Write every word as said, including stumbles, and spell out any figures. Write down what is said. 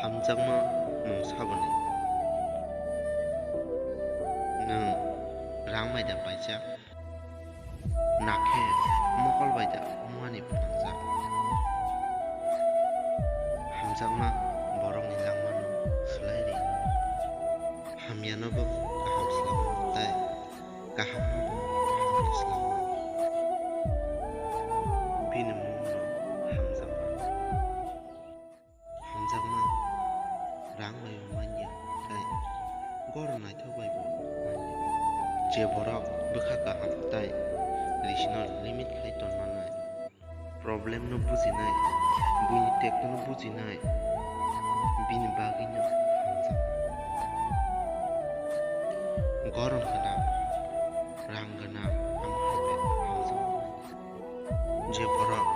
Hamjakma mung saboni. Nwng rang bai da paijak? Nakhe mokol bai da muani phnangjak? Hamjakma borokni langmano swlai ri. Hamyanobo kaham slamo tei kahamnobo kaham slamo. Bini mungno hamjakma. Hamjakma rang bai manya tei gor naithok bai bo manya. Je borok bwkha kaham tei risino limit khai tonmannai, problem no bujinai, buini tekto no bujinai, bini bagwino hamjakma. Gorom gwnang, rang gwnang, amo hai bai hamjakma. Je borok